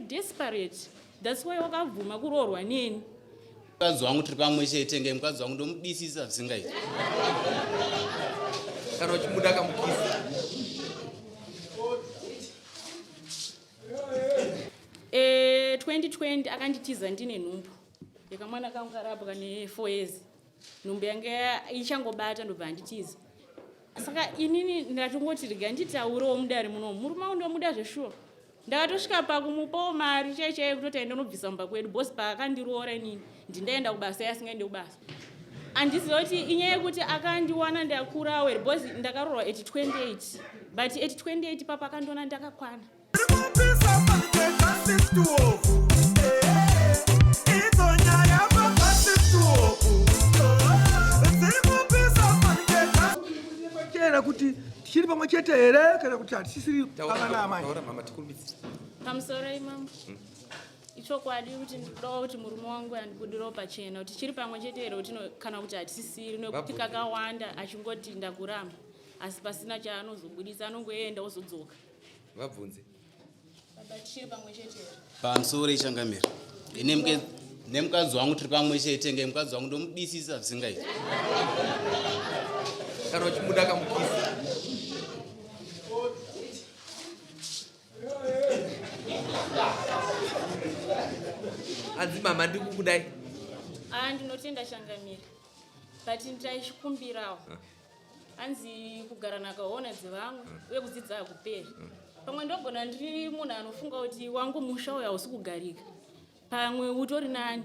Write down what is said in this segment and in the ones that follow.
were desperate, that's why wakabvuma kuroorwa neni. Mukadzi wangu tiri pamwe chete nge mukadzi wangu ndomudisisa zvisingaiti. Kana uchimuda kamukisa. Eh, 2020 akanditiza ndine nhumbu yekamwana kangu karapwa ne 4 years. Nhumbu yanga ichangobata ndobva anditiza. Saka inini ndatongoti rega nditaurewo mudare muno, murume wangu ndomuda zveshuwa. Ndakatosvika pakumupawo mari chai chaiyo kutoti aende unobvisa mumba kwedu boss paakandiroora inini ndindaenda kubasa iye asingaende kubasa. Handiziva kuti inyaya yekuti akandiwana ndakurawo here because ndakaroorwa at 28 but at 28 papa akandiona ndakakwana. Chena kuti tichiri pamwe chete here kana kuti hatisisiri baba naamai? Pamusoro imambo. Ichokwadi kuti ndinodawo kuti murume wangu andibudirewo pachena kuti tichiri pamwe chete here kuti kana kuti hatisisiri nekuti kakawanda achingoti ndakuramba asi pasina chaanozobudisa anongoenda ozodzoka. Vabvunze. Baba tichiri pamwe chete here? Pamusoro ichangamira. Ine nemukadzi wangu tiri pamwe chete nge mukadzi wangu ndomudisisa zvisingaiti. Kana uchimuda kamukisa. Hanzi mama ndikukudai. Ah, ndinotenda changamire. But ndaichikumbirawo. Hanzi kugara nakaona dzevamwe uye kudzidza hakuperi. Pamwe ndogona ndiri munhu anofunga kuti wangu musha uyu hausi kugarika. Pamwe utori nani.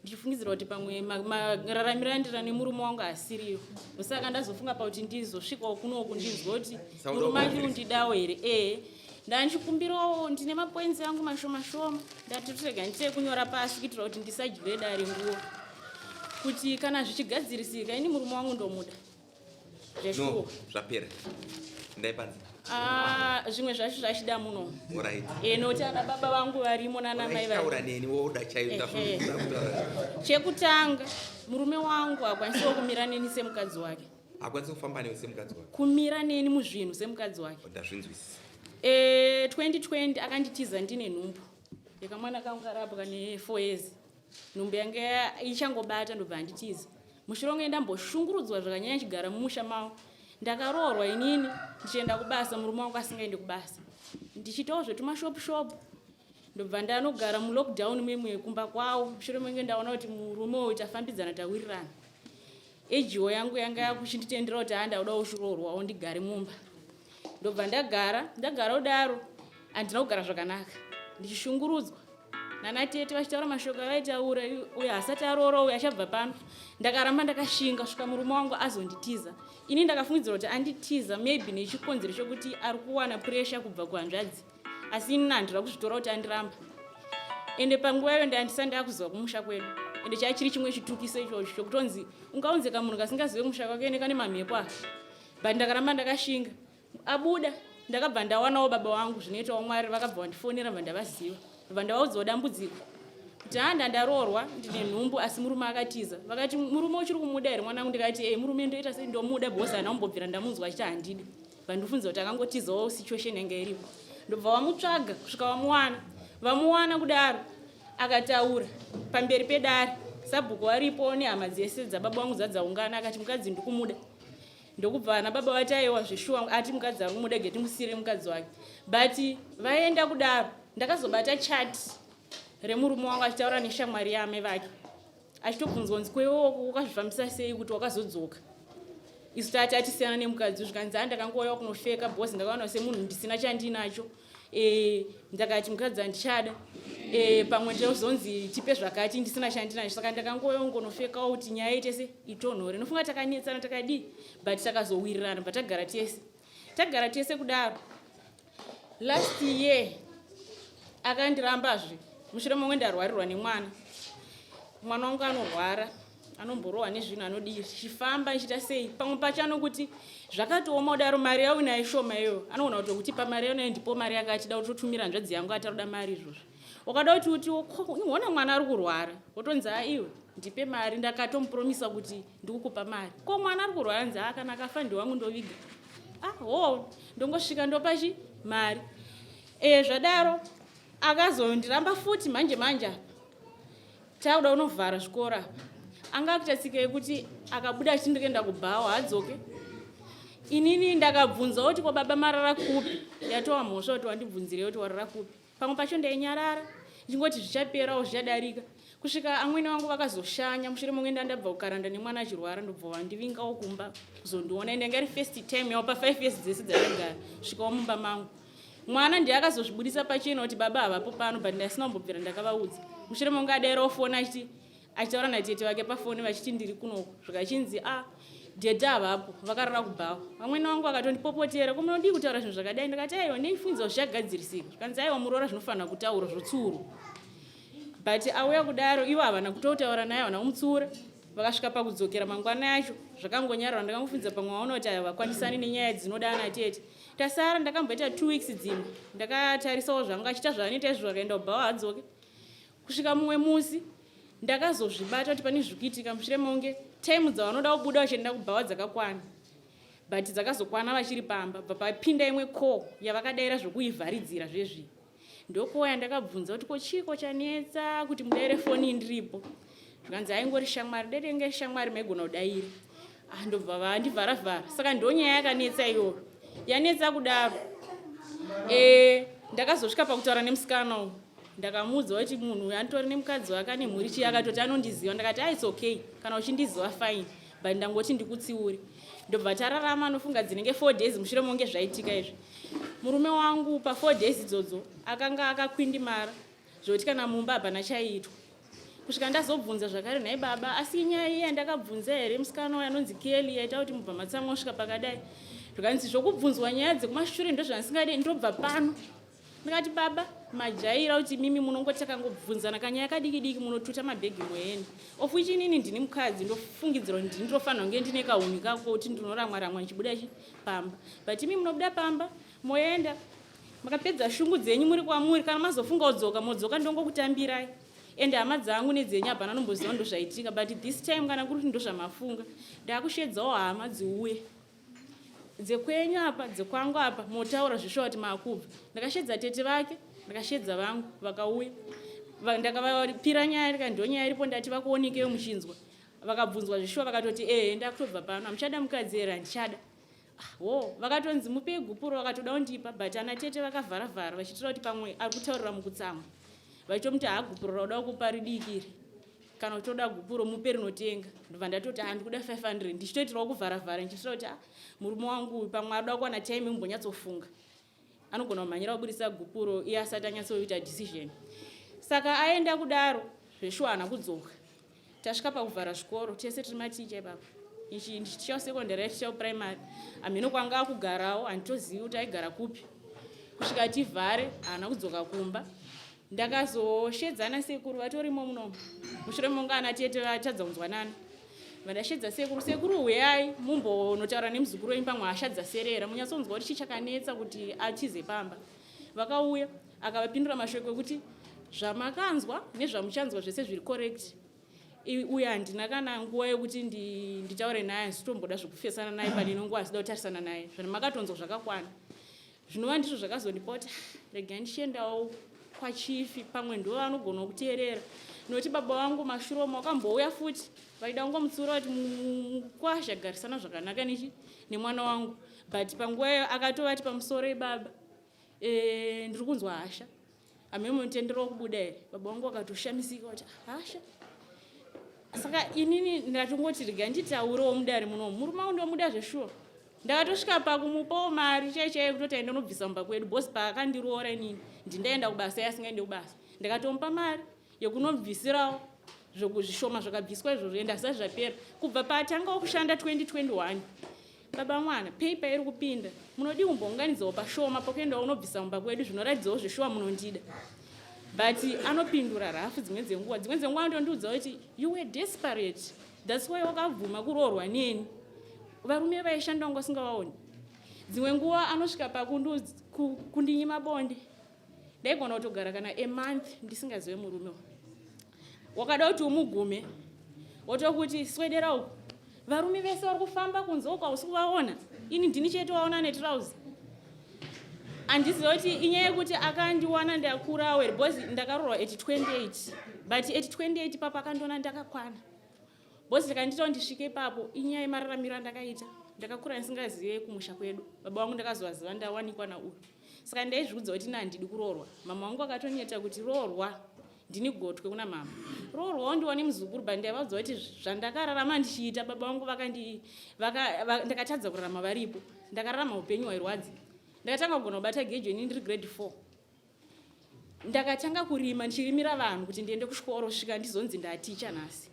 Ndichifungidzira kuti pamwe mararamiro andira nemurume wangu asiriyo. Saka ndazofunga pakuti ndizosvikawo kunoku ndinzwe kuti murume achiri kundidawo here. Eh. Ndandichikumbirawo ndine mapoints angu mashoma shoma. Ndati rega ndite kunyora pasi kuitira kuti ndisadyire dare nguva. Kuti kana zvichigadzirisika ini murume wangu ndomuda. Zveshuwa. No, zvapera. Ndai panze. Ah, zvimwe zvacho zvachida muno. Alright. Eh, nokuti ana baba vangu varimo nana mai varimo. Taura neni woda chaiyo ndafunga kutaura. Chekutanga, murume wangu haakwanisiwo kumira neni semukadzi wake. Hakwanisi kufamba newe semukadzi wake. Kumira neni muzvinhu semukadzi wake. Ndazvinzwisisa. Eh, 2020 akanditiza ndine nhumbu. Yekamwana kangu karapwa ne 4 years. Nhumbu yanga ichangobata ndobva anditiza. Mushure kunge ndamboshungurudzwa zvakanyanya chigara mumusha mavo. Ndakaroorwa inini ndichienda kubasa murume wangu asingaende kubasa. Ndichiitawo zvetumashop shop ndobva ndanogara mulockdown memwe kumba kwavo. Mushure menge ndaona kuti murume uyu tafambidzana tawirirana. Ejiwo yangu yanga yakuchinditendera kuti haa ndakuda kuchiroorwawo ndigare mumba. Ndobva ndagara, ndagara kudaro handina kugara zvakanaka ndichishungurudzwa nana tete vachitaura mashoko avaitaura uyo asati aroora uyo achabva pano ndakaramba ndakashinga kusvika murume wangu azonditiza ini ndakafungidzira kuti anditiza maybe nechikonzero chokuti ari kuwana pressure kubva kuhanzvadzi asi ini handira kuzvitora kuti andiramba ende panguva iyo ndandisa ndakuziva kumusha kwedu ende chaiva chiri chimwe chitukiso ichocho chokutonzi ungaunze kamunhu kasingazive kumusha kwake ende kane mamhepo aka but ndakaramba ndakashinga Abuda ndakabva ndawanawo baba vangu zvinoitawo Mwari vakabva vandifonera bva ndavaziva ndobva ndavaudzawo dambudziko kuti haa ndandaroorwa ndine nhumbu asi murume akatiza vakati murume uchiri kumuda here mwanangu ndikati e murume ndoita sei ndomuda because handina kumbobvira ndamunzwa achiti handidi vandifunza kuti akangotizawo situation yanga iripo ndobva vamutsvaga kusvika vamuwana vamuwana kudaro akataura pamberi pedare sabhuku varipo nehama dzese dzababa vangu dzadzaungana akati mukadzi ndikumuda Ndokubva ana baba vati aiwa zveshuwa ati mukadzi ari kumuda getimusire mukadzi wake but vaenda kudaro ndakazobata chat remurume wangu achitaura neshamwari yaamai vake achitobvunzwa kunzi kwewe wakazvifambisa sei kuti wakazodzoka isu tati atisiyana nemukadzi zvikanzi a ndakangouya kunofeka because ndakaona semunhu ndisina chandinacho e, ndakati mukadzi handichada e, pamwe ndozonzi tipe zvakati ndisina chandinacho saka ndakangoyongonofekawo kuti nyaya itese itonhore nofunga takanetsana takadii but takazowirirana bva tagara tese tagara tese kudaro last year akandirambazve mushure momwe ndarwarirwa nemwana mwana wangu anorwara anomborohwa nezvinhu anodii zvichifamba ichiita sei pamwe pacho anokuti zvakatooma kudaro mari yauinayo shoma iyoyo anogona kutokutipa mari yaunayo ndipo mari yake achida kutotumira hanzvadzi yangu ataroda mari izvozvo wakada kuti uti hona mwana ari kurwara wotonzi a iwe ndipe mari ndakatomupromisa kuti ndikukupa mari ko mwana ari kurwara nzi a kana akafa ndiwangu ndoviga ah ho ndongosvika ndopachi mari e zvadaro. Akazondiramba futi manje manje apa takuda kunovhara zvikoro apa, anga akuita tsika yekuti akabuda achiti ndikuenda kubhawa, hadzoke. Inini ndakabvunza kuti, "Ko baba, marara kupi?" Yatova mhosva kuti wandibvunzirei kuti warara kupi. Pamwe pacho ndainyarara ndichingoti zvichaperawo, zvichadarika, kusvika amwene vangu vakazoshanya mushure monge ndandabva kukaranda nemwana achirwara, ndobva vandivingawo kumba kuzondiona. Ende yanga iri first time yavo pa5 years dzese dzandagara, svikawo mumba mangu. Mwana ndiye akazozvibudisa pachena kuti baba havapo pano, but ndasina kumbobvira ndakavaudza. Mushure monge adairawo foni achiti achitaura natete vake pafoni vachiti, "Ndiri kunoku," zvikachinzi, "A ah, dhedha havapo, vakarara kubhawa." Vamwene vangu vakatondipopotera, "Ko munodii kutaura zvinhu zvakadai?" Ndakati, "Aiwa, ndeifungidzwa zvichagadzirisika." Zvikanzi, "Aiwa, muroora zvinofanira kutaura zvotsiurwa." But auya kudaro, ivo havana kutotaura naye, havana kumutsiura. Vakasvika pakudzokera mangwana yacho, zvakangonyarara. Ndakangofunza pamwe vaona kuti havakwanisani nenyaya dzinoda ana tete. Tasara ndakamboita 2 weeks dzimwe ndakatarisawo zvangu achiita zvaanoita izvo, vakaenda kubhawa, hadzoke. Kusvika mumwe musi ndakazozvibata kuti pane zviri kuitika mushure monge time dzavanoda kubuda vachienda kubhawa dzakakwana, but dzakazokwana vachiri pamba. Bva papinda imwe call yavakadaira zvokuivharidzira zvezvi. Ndokuoya ndakabvunza kuti, "Ko chiko chanetsa kuti mudaire foni ndiripo?" Zvikanzi, "Aingori shamwari, dai shamwari maigona kudaira." Ah, ndobva vandivharavhara. Saka ndonyaya yakanetsa iyoyo. Yanetsa kudaro, ndakazosvika pakutaura nemusikana uyu. Ndakamuudza kuti munhu uyu anitori nemukadzi wake, ane mhuri chii. Akatoti anondiziva. Ndakati, "Ah, it's okay, kana uchindiziva fine, but ndangoti ndikutsiure." Ndobva tararama anofunga dzinenge 4 days mushure monge zvaitika izvi. Murume wangu pa4 days idzodzo akanga akakwindimara zvokuti kana mumba hapana chaiitwa, kusvika ndazobvunza zvakare, "Nhai baba, asi nyaya iya ndakabvunza here musikana uyo anonzi Kelly yaita kuti mubva matsamwa kusvika pakadai?" Zvikanzi, "Zvokubvunzwa nyaya dzekumashure ndozvandisingadi, ndobva pano." Ndikati, "Baba, majaira kuti mimi munongoti takangobvunzana kanyaya kadiki diki munotuta mabhegi moenda, of which inini ndini mukadzi, ndofungidzira kuti ndini ndofanira kunge ndine kahuni kako kuti ndinoramwa ramwa ndichibuda pamba, but imi munobuda pamba moenda, makapedza shungu dzenyu muri kwamuri. Kana mazofunga kudzoka, modzoka, ndongokutambirai. Ende hama dzangu nedzenyu hapana nomboziva ndozvaitika. But this time kana kuri kuti ndozvamafunga, ndakushedzawo hama dziuye, dzekwenyu apa, dzekwangu apa, motaura zvishuwa kuti makubva." Ndakashedza tete vake, ndakashedza vangu, vakauya. Ndakavapira nyaya, ndikati, "Ndo nyaya iripo, ndati vakuonikeyo muchinzwa." Vakabvunzwa zvishuwa, vakatoti, "Ehe, ndakutobva pano. Hamuchada mukadzi here?" "Handichada." Ah, wo vakatonzi mupei gupuro, vakatoda kundipa, but ana tete vakavharavhara vachitira kuti pamwe ari kutaurira mukutsamwa, vachitomuti, "Haagupuro rauda kupa ridikiri, kana uchitoda gupuro mupe rinotenga." Ndobva ndatoti, "Ah, ndikuda 500," ndichitoitirawo kuvharavhara, ndichitira kuti, ah, murume wangu uyu pamwe arikuda kuwana time umbonyatsofunga, anogona kumhanyira kuburisa gupuro iye asati anyatsoita decision. Saka aenda kudaro zveshuwa, haana kudzoka. Tasvika pakuvhara zvikoro, tese tiri maticha ipapo, ichi ndichiticha secondary, achicha primary. Hamhino kwanga akugarawo, handitozivi kuti aigara kupi. Kusvika tivhare haana kudzoka kumba. Ndakazoshedzana sekuru vatorimo munomu, mushure monge ana tete vatadza kunzwanana. Vandashedza sekuru, "Sekuru, huyai mumbonotaura nemuzukuru wenyu, pamwe hasha dzaserera, munyatsonzwa kuti chii chakanetsa kuti atize pamba." Vakauya, akavapindura mashoko ekuti, "Zvamakanzwa nezvamuchanzwa zvese zviri correct. Uye handina kana nguva yekuti nditaure naye, handitomboda zvokufesana naye pane nguva, handida kutarisana naye. Zvano makatonzwa zvakakwana." Zvinova ndizvo zvakazondipa kuti, "Ah, regai ndichiendawo kwachifi, pamwe ndo vanogona kuteerera," nokuti baba vangu mashure wakambouya futi vaida kungomutsiura kuti mukwasha garisana zvakanaka nechi nemwana wangu. But panguva iyo akatovati, "Pamusoro ibaba, ndiri kunzwa hasha, hamene munotenderawo kubuda here?" Baba vangu vakatoshamisika kuti, "Ah, hasha?" Saka inini ndatongoti regai nditaurewo mudare munomu. Murume wangu ndomuda zveshuwa. Ndakatosvika pakumupawo mari chai chaiyo kutoti aende nobvisa mumba kwedu, because paakandiroora inini ndindaenda kubasa, iye asingaende kubasa. Ndakatomupa mari yekunobvisirawo zvishoma zvakabviswa izvozvo, ende hazvisati zvapera. Kubva paatangawo kushanda 2021, baba mwana pei pairi kupinda, munodi kumbounganidzawo pashoma pakuendawo unobvisa mumba kwedu, zvinoratidzawo zveshuwa munondida. But anopindura rafu dzimwe dzenguva. Dzimwe dzenguva anotondiudza kuti, "You were desperate, that's why wakabvuma kuroorwa neni. Varume vaishanda wanga usingavaoni." Dzimwe nguva anosvika pakundinyima bonde. Ndaigona kutogara kana a month ndisingazive murume. Wakada kuti umugume, wotokuti, "Swedera uku. Varume vese vari kufamba kunze uku hausi kuvaona, ini ndini chete waona netirauzi." Handiziva kuti inyaya yekuti akandiwana ndakurawo here because ndakaroorwa at 28 but at 28 ipapo akandiona ndakakwana because ndakandiita kuti ndisvike ipapo inyaya yemararamiro andakaita. Ndakakura ndisingazive kumusha kwedu, baba vangu ndakazovaziva ndawanikwa nauyu. Saka ndaizviudza kuti ini handidi kuroorwa. Mama vangu vakatonyeta kuti roorwa, ndini gotwe kuna mama, roorwawo ndiwane muzukuru. But ndaivaudza kuti zvandakararama ndichiita baba vangu vakandi vaka, va, ndakatadza kurarama varipo. Ndakararama upenyu hwairwadza. Ndakatanga kugona kubata gejo ini ndiri grade 4. Ndakatanga kurima ndichirimira vanhu kuti ndiende kuchikoro svika ndizonzi ndaticha nhasi.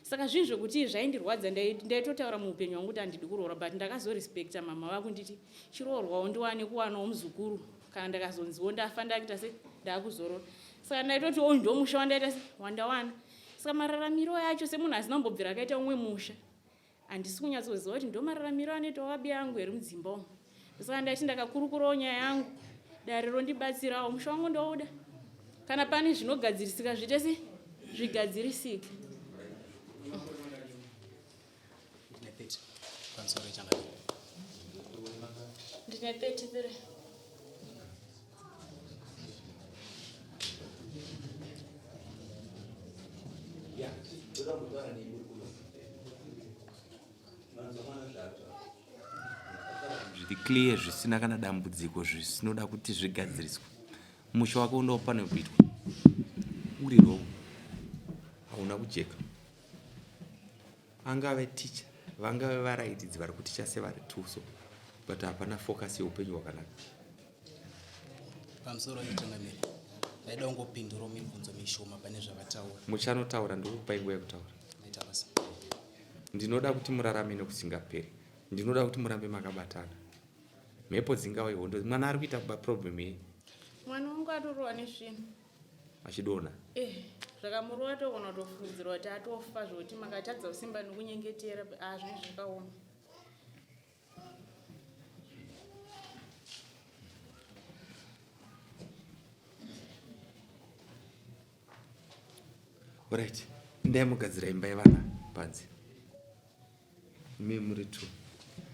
Saka zvinhu zvekuti zvaindirwadza, ndaitotaura muupenyu hwangu kuti handidi kuroorwa, but ndakazorespecta mama vakunditi chiroorwawo ndiwane kuwanawo muzukuru kana ndakazonziwo ndafa ndakuita se ndakuzorora. Saka ndaitoti o ndo musha wandaita se wandawana. Saka mararamiro acho semunhu asina kumbobvira akaita umwe musha, handisi kunyatsoziva kuti ndomararamiro anoitawo vabi yangu here mudzimba umu. Saka ndaiti ndakakurukurawo nyaya yangu, dare rondibatsirawo, musha wangu ndouda. Kana pane zvinogadzirisika zviite se zvigadzirisike. Ndine 30 pamusoro changamire. Ndine 33. Zviri clear zvisina kana dambudziko zvisinoda kuti zvigadziriswe. Musha wako unofanira kuitwa uri wrong, hauna kujeka. Angave teacher, vangave varairidzi vari kuticha sevari tuso, but hapana focus yeupenyu hwakanaka. Pamusoro yetungamiri, ndaida kungopindurawo mibvunzo mishoma pane zvavataura. Muchanotaura, ndikukupai nguva yekutaura. Maita basa. Ndinoda kuti murarame nokusingaperi. Ndinoda kuti murambe makabatana. Mhepo dzingave hondo. Mwana ari kuita problem yei? Mwana wangu atorohwa nezvinhu. Achidonha? Eh, zvakamurova togona kutofungidzirwa kuti atofa zvekuti makatadza kusimba nekunyengetera. Ah, zvinhu zvakaoma. Right. Ndai mugadzira imba yevana panze. Imi muri two.